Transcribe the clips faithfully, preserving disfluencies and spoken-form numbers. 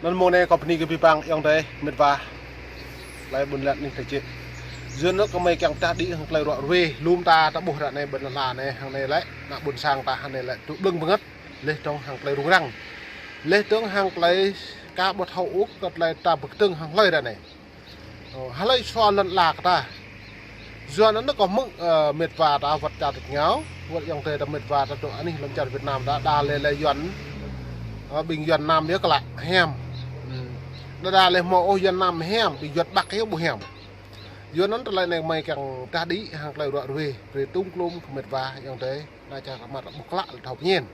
Anŭn mơ̆ng anai kâo bơni kơ abih bang ayŏng adơi mĕt wa. Tơlơi ƀôn lan anai tơčĕ. Yua anŭn kâo mơi kiăng pơdah đĭ hăng tơlơi ruă ruê, lŏm ta ta ƀuh ră anai ƀơi lŏn ala anai, hăng anai lĕ, ană ƀôn sang ta hăng anai lĕ, tŭ ƀlơ̆ng bơngăt, laih dơ̆ng hăng tơlơi rŭng răng. Laih dơ̆ng hăng tơlơi ka ƀu thâo ôh, kơ tơlơi ta pơkơdơ̆ng hăng hlơi ră anai. Ơ, hlơi sua lŏn ala kơ ta. Yua anŭn kâo hmư̆, ơ, mĕt wa ta wơ̆t čar tač rơngiao, wơ̆t ayŏng adơi ta mĕt wa ta dŏ anih lŏn čar Việt Nam ta, đa lĕ lĕ Yuan, ơ, ƀing Yuan Nam yơh kơ lă hiam. Ư. Đa đa lĕ hmâo ôh Yuan Nam hiam, ƀing Yuan Bắc yơh ƀu hiam. Yua anŭn tơlơi anai mơi kiăng pơdah đĭ hăng tơlơi ruă ruê, brơi tŭng klŭm kơ mĕt wa ayŏng adơi, ană čar ta mă ta ƀuh klă lĕ thâo pơñen.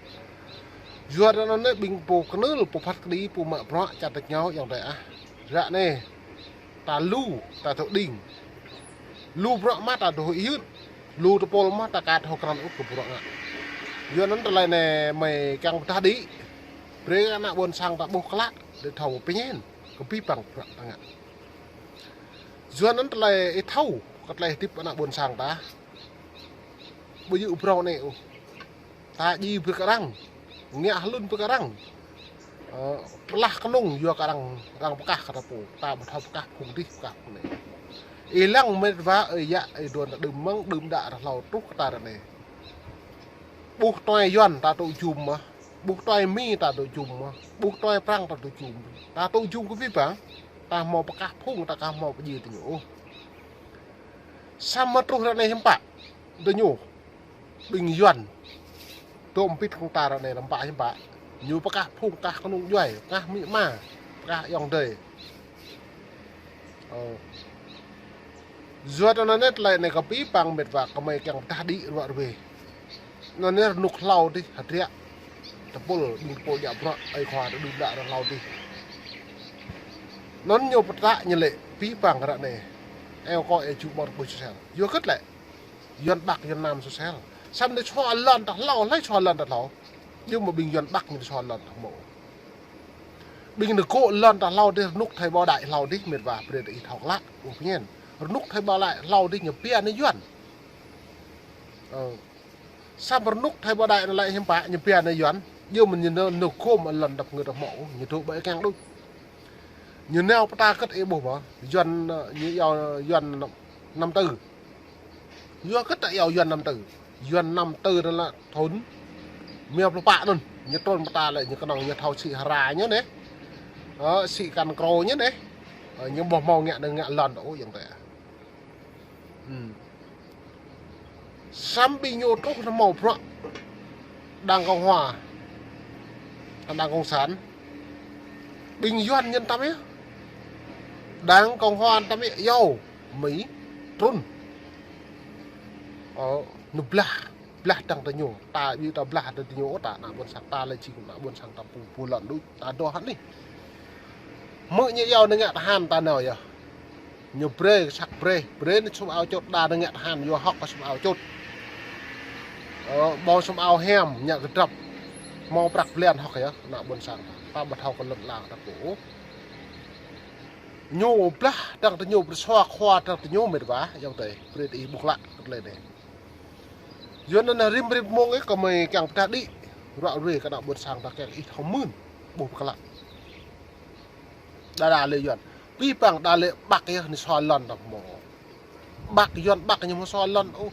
Yua anŭn anai ƀing pô kơnưl, pô phat kơđi, pô mă bruă čar tač rơngiao ayŏng adơi ah. Ră anai, ta lu, ta dŏ đing. Lu bruă mă ta dŏ huĭ hyưt. Lu tơpul mă ta ka thâo krăn ôh kơ bruă ngă. Yua anŭn tơlơi anai mơi kiăng pơdah đĭ. Brơi ană ƀôn sang ta ƀuh klă, đĭ thâo pơñen, kơ abih bang bruă ta ngă. Yua anŭn tơlơi ih thâo, kơ tơlơi hơdip ană ƀôn sang ta. Ƀu djơ̆ phrâo anai ôh. Ta djai brơi kơ arăng, ngă hlŭn brơi kơ arăng. Ơ, pơlah kơnung yua kơ arăng, arăng pơkah kơ ta pô, ta ƀu thâo pơkah phung dih, pơkah phung anai. Ih lăng mĕt wa ơi yă, ih đuaĭ ta đưm mơ̆ng, đưm đă rơhlâo truh kơ ta ră anai. Ƀuh tơlơi Yuan ta tŭ jum mơ̆n, ƀuh tơlơi Mi ta tŭ jum mơ̆n, ƀuh tơlơi Prăng ta tŭ jum. Ta tŭ jum kơ abih bang, ta hmâo pơkah phung, ta ka hmâo pơdjai tơ ñu ôh. Samơ̆ truh ră anai hiư̆m pă, tơ ñu. Ƀing Yuan dŏ hơbĭt hăng ta ră anai lăm pă hiư̆m pă. Ñu pơkah phung, pơkah kơnung djuai, pơkah amĭ ama, pơkah ayŏng adơi. Ơ. Yua anŭn anai tơlơi anai kơ abih bang mĕt wa kơ mơi kiăng pơdah đĭ ruă ruê. Anŭn anai rơnŭk hlâo dih hơdră. Tơpul, ƀing tơpul djă bruă, ơi khua ta đưm đă rơhlâo dih. Anŭn ñu pơtă ñu lĕ abih bang ră anai. Eo kơ eo jŭ mơ̆r ƀơi sosel. Yua hơget lĕ. Yuan Bắc, Yuan Nam sosel. Samơ̆ anai sua lŏn ta hlâo, hlơi sua lŏn ta hlâo. Yua mơ̆ ƀing Yuan Bắc ñu sua lŏn ta hmâo. Ƀing anai gŏ lŏn ta hlâo dih, rơnŭk Thái Bảo Đại hlâo dih, mĕt wa brơi ta ih thâo klă, ƀuh pơñen. Rơnŭk Thái Bảo Đại hlâo dih ñu pia anai Yuan. Ơ. Samơ̆ rơnŭk Thái Bảo Đại anai lĕ hiư̆m pă ñu pia anai Yuan. Yua mơ̆ ñu nao, nao gŏm lŏn ta pơngơ̆t ta hmâo, ñu dŏ ƀơi kiăng đôč. Ñu nao pơtă hơget ih ƀuh mơ̆n, Yuan, ơ, ñu iâu Yuan Nam Tư. Yua hơget ta iâu Yuan Nam Tư. Yuan Nam Tư anŭn lĕ thŭn rơma pluh pă anŭn. Ñu trŭn pơtă lĕ ñu kơnơ̆ng ñu thâo sĭ hơra ñu anai. Ơ, sĭ kăn krô ñu anai. Ơ, ñu ƀu hmâo ngă anai ngă lŏn ôh ayŏng adơi. Ư. Samơ̆ ƀing ñu truh anai hmâo bruă Đảng Cộng Hòa, Đảng Cộng sản. Ƀing Yuan ñu tam yơh. Đảng Cộng Hòa tam yơh, yua Mi trŭn. Ơ, ñu blah, blah dăng tơ ñu. Ta ƀu ta blah dăng tơ ñu, ta ană ƀôn sang ta lĕ jing ană ƀôn sang ta pô, pô lŏn đôč, ta dŏ hă anai. Hmư̆ ñu iâu anai ngă tơhan ta nao yơh. Ñu brơi, săk brơi, brơi anai sum ao čôt, đa anai ngă tơhan, yua hŏk kơ sum ao čôt. Ơ, ƀơ̆ng sum ao hiam, ngă kơdrăp. Hmâo prăk blan hŏk yơh, ană ƀôn sang ta. Ta ƀu thâo kơ lŏn ala ta pô. Ñu blah dăng tơ ñu, brơi sua khua dăng tơ ñu mĕt wa, ayŏng adơi, brơi ta ih ƀuh klă, kơ tơlơi anai. Yua anŭn rĭm rĭm mông ih kơ mơi kiăng pơdah đĭ. Ruă ruê kơ ană ƀôn sang ta kiăng ih thâo mưn, ƀuh pơklă. Đa đa lĕ Yuan. Abih bang đa lĕ Bắc yơh anai sua lŏn ta hmâo. Bắc, Yuan Bắc ñu hmâo sua lŏn ôh.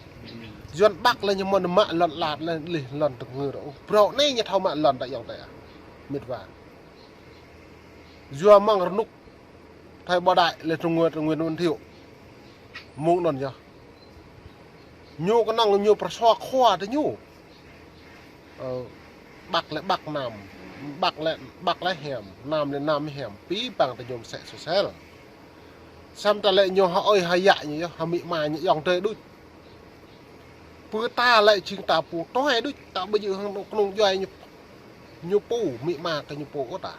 Yuan Bắc lĕ ñu hmâo mă lŏn ala lĕ lih lŏn tơngư ôh. Phrâo anai ñu thâo mă lŏn ta ayŏng adơi. Mĕt wa. Yua mơ̆ng rơnŭk Thái Bảo Đại lĕ Trung Nguyên, Trung Nguyên Nguyễn Thiệu. Mơ̆ng anŭn yơh. Ñu kơnơ̆ng ñu pơsua khua tơ ñu. Ơ, Bắc lĕ Bắc Nam, Bắc lĕ, Bắc lĕ hiam, Nam lĕ Nam hiam, abih bang tơ ñu mơsĕ sosel. Samơ̆ ta lĕ ñu hơ ơi hơ yă ñu yơh, hơ amĭ ama ñu ayŏng adơi đôč. Pơ ta lĕ jing ta pô tơ̆ đôč, ta ƀu djơ̆ hăng kơnung djuai ñu, ñu pô, amĭ ama kơ ñu pô ôh ta.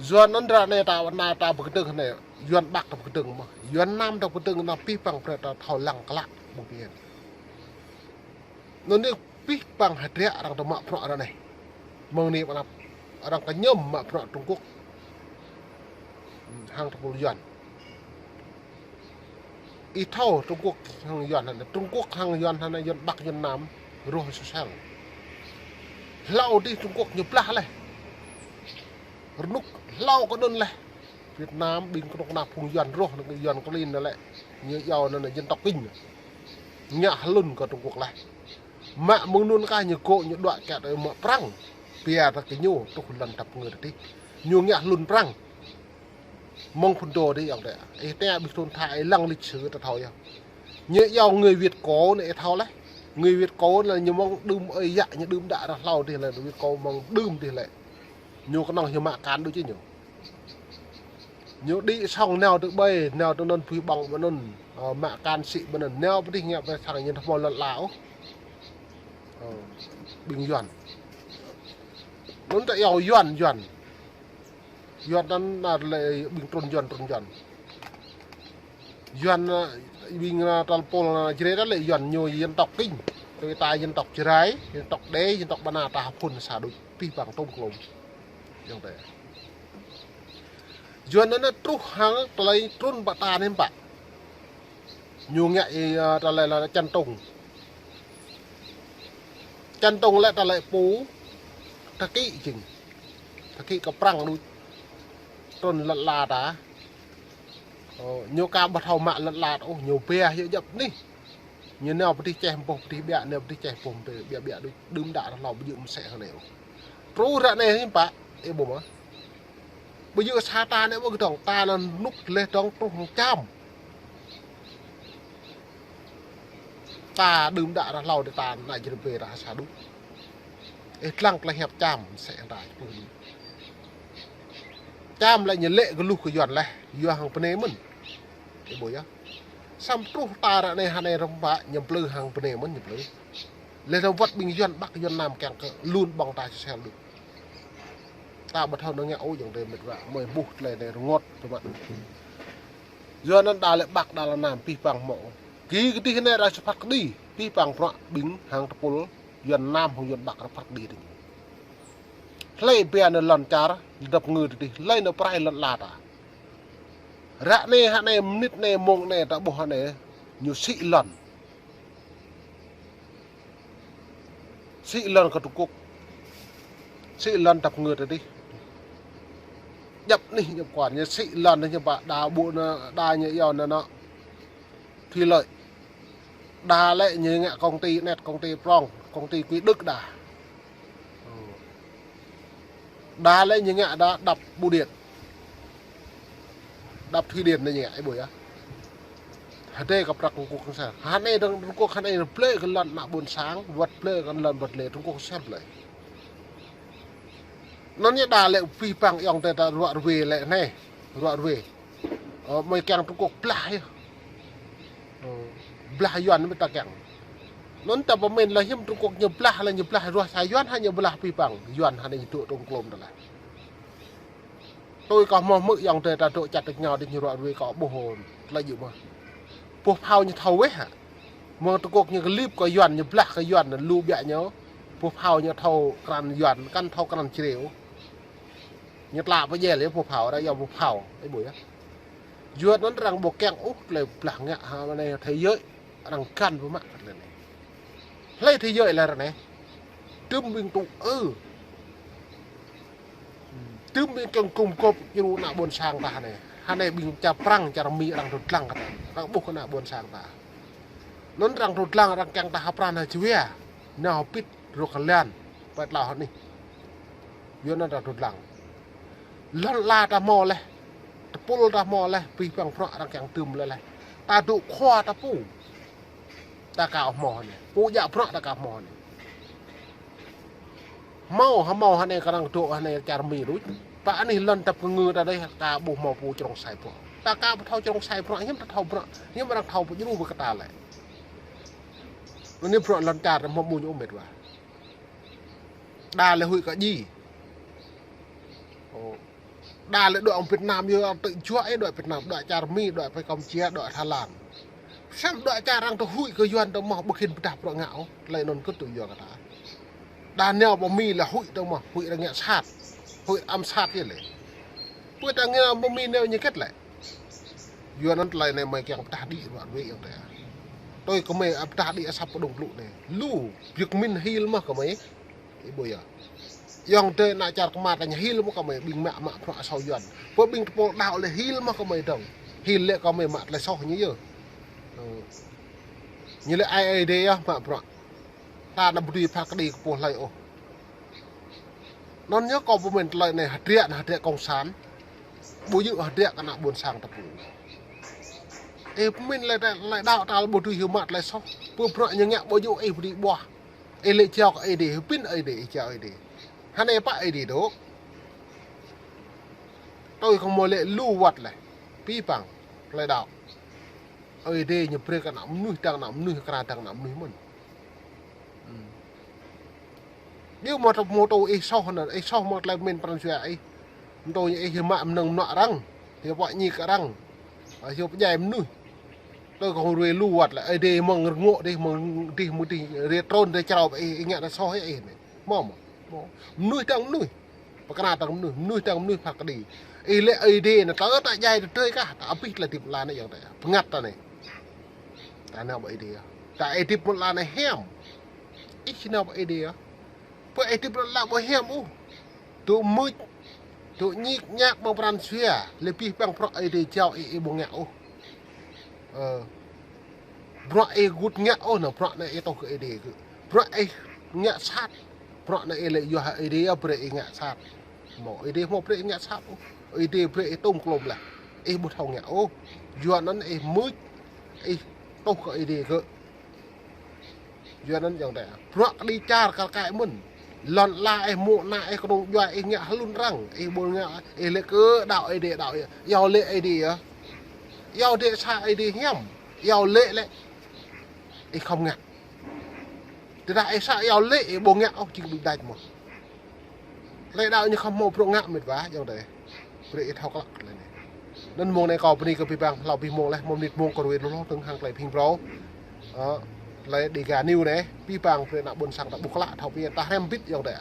Yuan anŭn ră anai ta, anai ta pơkơdơ̆ng anai, Yuan Bắc ta pơkơdơ̆ng mơ̆n, Yuan Nam ta pơkơdơ̆ng anai abih bang brơi ta thâo lăng klă ƀu pơyên. Anŭn anai abih bang hơdră arăng ta mă bruă ră anai. Mơ̆ng anai pơ anăp arăng kơñăm mă bruă Trung Quốc. Hăng tơpul Yuan. Ih thâo Trung Quốc hăng Yuan hă anai, Trung Quốc hăng Yuan hă anai, Yuan Bắc, Yuan Nam, rŏh sosel. Hlâo dih Trung Quốc ñu blah laih. Rơnŭk hlâo kơ anŭn laih. Việt Nam ƀing kơnuk kơna phung Yuan rŏh, anŭn Yuan klin anŭn lĕ. Ñu iâu anŭn dân tộc Kinh. Ngă hlŭn kơ Trung Quốc laih. Mă mơ̆ng anŭn kah ñu gŏ ñu đuaĭ kiăng tơ mă Prăng. Pia tơ kơ ñu truh lŏn dap ngơ tơ tih. Ñu ngă hlŭn Prăng. Mơ̆ng phŭn dô tơ yŏng tơ. Ih tơ ƀing thŭn tha ih lăng lịch sử tơ thâo yơh. Ñu iâu người Việt cổ anŭn ih thâo laih. Người Việt cổ anŭn ñu mơ̆ng đưm ơi yă ñu đưm đă ră hlâo tih lĕ, Việt cổ mơ̆ng đưm tih lĕ. Ñu kơnơ̆ng ñu mă akan đôč ñu. Ñu đĭ sŏng nao tơ ƀơi, nao tơ anŭn pui ƀơ̆ng ƀơi anŭn, ơ, mă akan sĭ ƀơi anŭn, nao pơ tih ngă pơ sang ñu thâo mơ̆ lŏn ala ôh. Ơ, ƀing Yuan. Anŭn tơ iâu Yuan, Yuan. Yuan anŭn anŭn lĕ ƀing trŭn Yuan, trŭn Yuan. Yuan, ơ, ƀing, ơ, tal pôl, ơ, Jrai ta lĕ Yuan ñu dân tộc Kinh. Tui ta dân tộc Jrai, dân tộc Đê, dân tộc Ba Na ta hơphŭn sa đôč pih păng tôm klôm. Yŏng tơ. Yuan anŭn truh hăng tơlơi trŭn pơ ta anai pă. Ñu ngă ih, ơ, tơlơi lĕ Chân Tùng. Chân Tùng lĕ tơlơi pô tơkĭ jing. Tơkĭ kơ Prăng đôč. Trŭn lŏn ala ta. Ơ, ñu ka ƀu thâo mă lŏn ala ta ôh, ñu pia yơh djăp anih. Ñu nao pơ tih čeh ƀôh pơ tih ƀiă, nao pơ tih čeh ƀôh pơ tih ƀiă ƀiă đôč, đưm đă ră hlâo ƀu djơ̆ mơsĕ hơnai ôh. Truh ră anai hiư̆m pă, ih ƀuh mơ̆. Ƀu djơ̆ sa ta anai ƀu kơdŏng, ta anŭn rơnŭk laih dŏng truh hăng Čam. Ta đưm đă ră hlâo tơ ta ană Jrai ƀe ră sa đôč. Ih lăng tơlơi hiăp Čam mơsĕ hơnai ƀuh đôč. Čam lĕ ñu lĕ kơ lu kơ Yuan laih, Yuan hăng bơnai mơ̆n. Ih ƀuh yơh. Samơ̆ truh ta ră anai hơnai rơ̆m pă ñu plư hăng bơnai mơ̆n ñu plư. Laih dŏng wơ̆t ƀing Yuan Bắc Yuan Nam kiăng kơ lun ƀơ̆ng ta sel đôč. Ta ƀu thâo nao ngă ôh yŏng tơ met wa, mơi ƀuh tơlơi anai rơngot tơmă. Yuan anŭn đa lĕ Bắc đa lĕ Nam pih păng mơ̆. Gih kơdih anai ră sa phat kơđi, pih păng bruă ƀing hăng tơpul Yuan Nam hăng Yuan Bắc ră phat kơđi tơ ñu. Hlơi pia anŭn lŏn čar, dap ngơ tơ tih, hlơi anŭn pơrai lŏn ala ta. Ră anai, hă anai, mơnit anai, mông anai, ta ƀuh hă anai, ñu sĭ lŏn. Sĭ lŏn kơ Trung Quốc. Sĭ lŏn dap ngơ tơ tih. Djăp anih djăp kuan, ñu sĭ lŏn ñu pă đa ƀu anŭn, đa ñu iâu anŭn anŭn. Thủy lợi. Đa lĕ ñu ngă công ty net, công ty prong, công ty quỹ Đức đa. Đa lĕ ñu ngă đa đập ƀu điện. Đập thủy điện anai ñu ngă, ih ƀuh yơh. Hơdai kơ prăk Trung Quốc kơsel. Hơnai dŏng Trung Quốc hơnai blơi kơ lŏn ană ƀôn sang, wơ̆t blơi kơ lŏn wơ̆t lĕ Trung Quốc kơsel blơi. Anŭn ñu đa lĕ pih păng yŏng tơ ta ruă ruai lĕ anai. Ruă ruai. Ơ, mơi kiăng Trung Quốc blah yơh. Ơ, blah Yuan mơi ta kiăng. Anŭn ta pơmĭn lĕ hiư̆m Trung Quốc ñu blah lĕ ñu blah ruah sa Yuan hă ñu blah pih păng. Yuan hă anai ñu dŏ tŏng klôm ta lĕ. Tui kâo hmâo hmư̆ yŏng tơ ta dŏ čăt tơ ñu dih ñu ruă ruai kâo ƀuh hŏn. Tơlơi djơ̆ mơ̆. Boh phao ñu thâo weh hă. Mơ̆ng Trung Quốc ñu kơlip kơ Yuan, ñu blah kơ Yuan, lu ƀiă ñu. Boh phao ñu thâo krăn Yuan, kăn thâo krăn Jrai ôh. Ñu tla pơjel yơh boh phao, arăng iâu boh phao, ih ƀuh yơh. Yuan anŭn arăng ƀu kiăng ôh tơlơi blah ngă hă anai thế giới, arăng găn pơmă tơlơi anai. Hlơi thế giới lĕ ră anai. Tơm ƀing tŭ ư. Tơm ƀing kiăng gum gôp djru ană ƀôn sang ta hơnai. Hơnai ƀing čar Prăng, čar Mi arăng dŏ dlăng kơ ta. Arăng ƀuh kơ ană ƀôn sang ta. Anŭn arăng dŏ dlăng arăng kiăng ta hơpran hơjua. Nao hơbĭt rŏk kơ lan. Pơtlao hơnih. Yua anŭn arăng dŏ dlăng. Lŏn ala ta hmâo laih. Tơpul ta hmâo laih. Pih păng bruă arăng kiăng tơm laih laih. Ta dŏ khua ta pô. Ta ka hmâo hơnai. Pô djă bruă ta ka hmâo hơnai. Hmâo, hmâo hơnai kơ arăng dŏ hơnai čar Mi đôč. Pă anih lŏn dap kơ ngư ta dih, ta ƀu hmâo pô črông sai bruă. Ta ka ƀu thâo črông sai bruă, hiư̆m ta thâo bruă, hiư̆m arăng thâo pơdjru ƀơi kơ ta lĕ. Anai bruă lŏn čar ta hmâo ƀu ñu ôh met wa. Đa lĕ huĭ kơ djai. Ơ. Đa lĕ đuaĭ Việt Nam yơh, tơjuă ih đuaĭ Việt Nam, đuaĭ čar Mi, đuaĭ pơ Campuchia, đuaĭ Thái Lan. Samơ̆ đuaĭ čar arăng tơ huĭ kơ Yuan tơ mơ̆ ƀu khĭn pơdah bruă ngă ôh, tơlơi anŭn kơt tui yua kơ ta. Đa nao pơ Mi lĕ huĭ tơ mơ̆, huĭ arăng ngă sat, huĭ ăm sat yơh lĕ. Pơ ta ngă pơ Mi nao ñu kơt lĕ. Yua anŭn tơlơi anai mơi kiăng pơdah đĭ ruă ruai yơh tơ. Tui kơ mơi pơdah đĭ asăp pơdŏng blŭ anai. Lu, Việt Minh hil mơ̆ kơ mơi. Ih ƀuh yơh. Yŏng tơ ană čar kơmă ta ñu hil mơ̆ kơ mơi ƀing mă mă bruă soh Yuan. Pơ ƀing tơpul đaŏ lĕ hil mơ̆ kơ mơi dơ̆ng. Hil lĕ kơ mơi mă tơlơi soh ñu yơh. Ơ. Ñu lĕ ai ai dê yơh mă bruă. Ta anăm ƀu dưi pha kơđi kơ pô hlơi ôh. Anŭn yơh kâo pơmĭn tơlơi anai hơdră anai hơdră kông san. Ƀu djơ̆ hơdră kơ ană ƀôn sang ta pô. Ih pơmĭn lĕ ta, lĕ đaŏ ta ƀu dưi hil mă tơlơi soh. Pơ bruă ñu ngă ƀu djơ̆ ih ƀu dưi ƀuah. Ih lĕ jao kơ Ơi Adai, hơbĭn Ơi Adai, ih jao Ơi Adai. Hơnai pă Ơi Adai dŏ. Tui kơ mơi lĕ lu wăt lĕ. Pĭ păng, tơlơi đaŏ. Ơi Adai ñu brơi kơ ană mơnuih dăng ană mơnuih, kra dăng ană mơnuih mơ̆n. Hmm. Ƀiă mơ̆ tơ mơ̆ tơ ih soh anŭn, ih soh mơ̆ tơlơi pơmĭn pran jua ih. Mơ̆ tơ ñu ih hil mă mơnơ̆ng mơnuă arăng. Hil pơdjai mơnuih. Hil pơdjai mơnuih. Tơ kơ hơruai lu wăt lĕ, Ơi Adai mơ̆ng rơngŏ dih, mơ̆ng dih, mơ̆ng dih, rai trŭn rai črâo ih, ih ngă anai soh ih anai. Mơ̆ mơ̆. Mơ̆. Mơnuih dăng mơnuih. Pơkra dăng mơnuih, mơnuih dăng mơnuih pha kơđi. Ih lĕ Ơi Adai anai, tơlơi ta djai tơdơi kah, ta abih tơlơi hơdip mơ̆ lĕ anai yŏng ta. Pơngăt ta anai. Ta nao pơ Ơi Adai yơh. Ta hơdip mơ̆ lĕ anai hiam. Ih či nao pơ Ơi Adai yơh. Pơ hơdip mơ̆ lĕ ƀu hiam ôh. Tŭ mưč, tŭ ñik ñak mơ̆ng pran jua, lĕ pĭ păng bruă Ơi Adai jao ih, ih ƀu ngă ôh. Ơ. Bruă ih gŭt ngă ôh anŭn, bruă anai ih tŏh kơ Ơi Adai gơ̆. Bruă ih ngă sat, bruă anai ih lĕ yua Ơi Adai yơh brơi ih ngă sat. Mơ̆ Ơi Adai mơ̆ brơi ih ngă sat ôh. Ơi Adai brơi ih tŏm klŏm lĕ. Ih ƀu thâo ngă ôh. Yua anŭn ih mưč, ih tŏh kơ Ơi Adai gơ̆. Yua anŭn yŏng ta. Bruă kơđi čar kar kaĭ mơ̆n. Lŏn ala ih, mơ̆ ană ih, kơnung djuai ih ngă hlŭn arăng. Ih ƀu ngă, ih lĕ kơ đaŏ Ơi Adai đaŏ. Yua lĕ Ơi Adai yơh. Yua Ơi Adai sa Ơi Adai hiam. Yua lĕ lĕ. Ih khŏm ngă. Tơdah ih sa yua lĕ, ih ƀu ngă ôh jing ƀu đač mơ̆n. Tơlơi đaŏ ñu khŏm hmâo bruă ngă mĕt wa, yŏng ta. Brơi ih thâo klă tơlơi anai. Anŭn mông anai kâo bơni kơ pĭ păng, hlâo abih mông leh, mông mơnit mông kơ ruai lu hloh tơ̆ng hăng tơlơi phing phrâo. Ơ, tơlơi Dega News anai, pĭ păng brơi ană ƀôn sang ta ƀuh klă, thâo pĭ ta hrăm bĭt yŏng ta.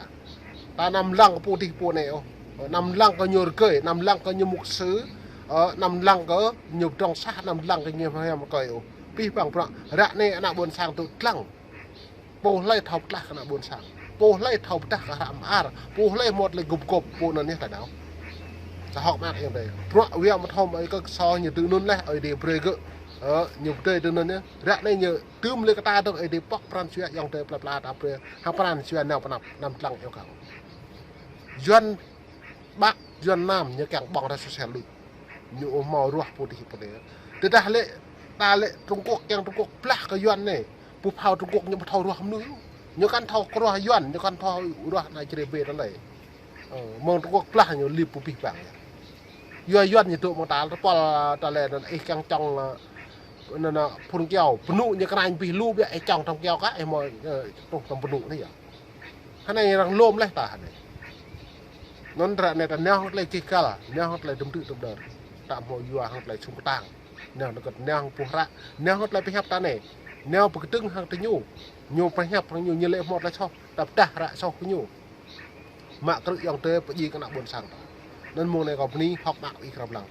Ta anăm lăng kơ pô dih pô anai ôh. Ơ, anăm lăng kơ ñu rơgơi, anăm lăng kơ ñu mục sư. Ơ, anăm lăng kơ ñu pơdrŏng sah, anăm lăng kơ ñu hrăm rơgơi ôh. Pĭ păng bruă, ră anai ană ƀôn sang tŭ lăng. Pô hlơi thâo pơtlaih kơ ană ƀôn sang. Pô hlơi thâo pơdah kơ hră mơar. Pô hlơi hmâo tơlơi gŭp gŏp pô anŭn yơh ta nao. Ta hŏk mơak yŏng ta. Bruă wia mơ̆ thâo mơ̆ ih kơ kơsô ñu tŭ anŭn leh, Ơi Adai brơi gơ̆. Ơ, ñu brơi tŭ anŭn yơh. Ră anai ñu tŭm lĕ kơ ta dơ̆ng Ơi Adai pŏk pran jua yŏng ta pla pla ta brơi. Hăng pran jua nao pơnăp, anăm lăng yŏng kâo. Yuan Bắc, Yuan Nam, ñu kiăng ƀơ̆ng rai sosial luč. Ñu ƀu hmâo ruah pô dih pô anai. Tơdah lĕ, ta lĕ Trung Quốc, kiăng Trung Quốc blah kơ Yuan anai. Pô phao Trung Quốc ñu ƀu thâo ruah mơnuih. Ñu kăn thâo ruah Yuan, ñu kăn thâo ruah ană Jrai bê ta lĕ. Ơ, mơ̆ng Trung Quốc blah ñu lip pô pĭ păng. Yua Yuan ñu dŏ mơ̆ng ta, tơpul ta lĕ anŭn ih kiăng čŏng, ơ, anŭn, anŭn, phun kiao, pơnŭ ñu kơnang pĭ lu biă ih čŏng tŏng kiao kah, ih hmâo, ơ, tŏh tŏng pơnŭ anai yơh. Hơnai arăng lŏm leh ta hơnai. Anŭn ră anai ta nao hăng tơlơi čih kal, nao hăng tơlơi tơm tư̆ tơm đơr. Ta hmâo yua hăng tơlơi sum kơtang. Nao nơkơt nao hăng pơhră, nao hăng tơlơi pơhiăp ta anai. Nao pơkơdơ̆ng hăng tơ ñu. Ñu pơhiăp hăng ñu, ñu lĕ hmâo tơlơi soh, ta pơdah ră soh kơ ñu. Mă krư̆ yŏng ta pơdjai kơ ană ƀôn sang ta. Anŭn mông anai kâo bơni, hŏk mơak ih krăp lăng.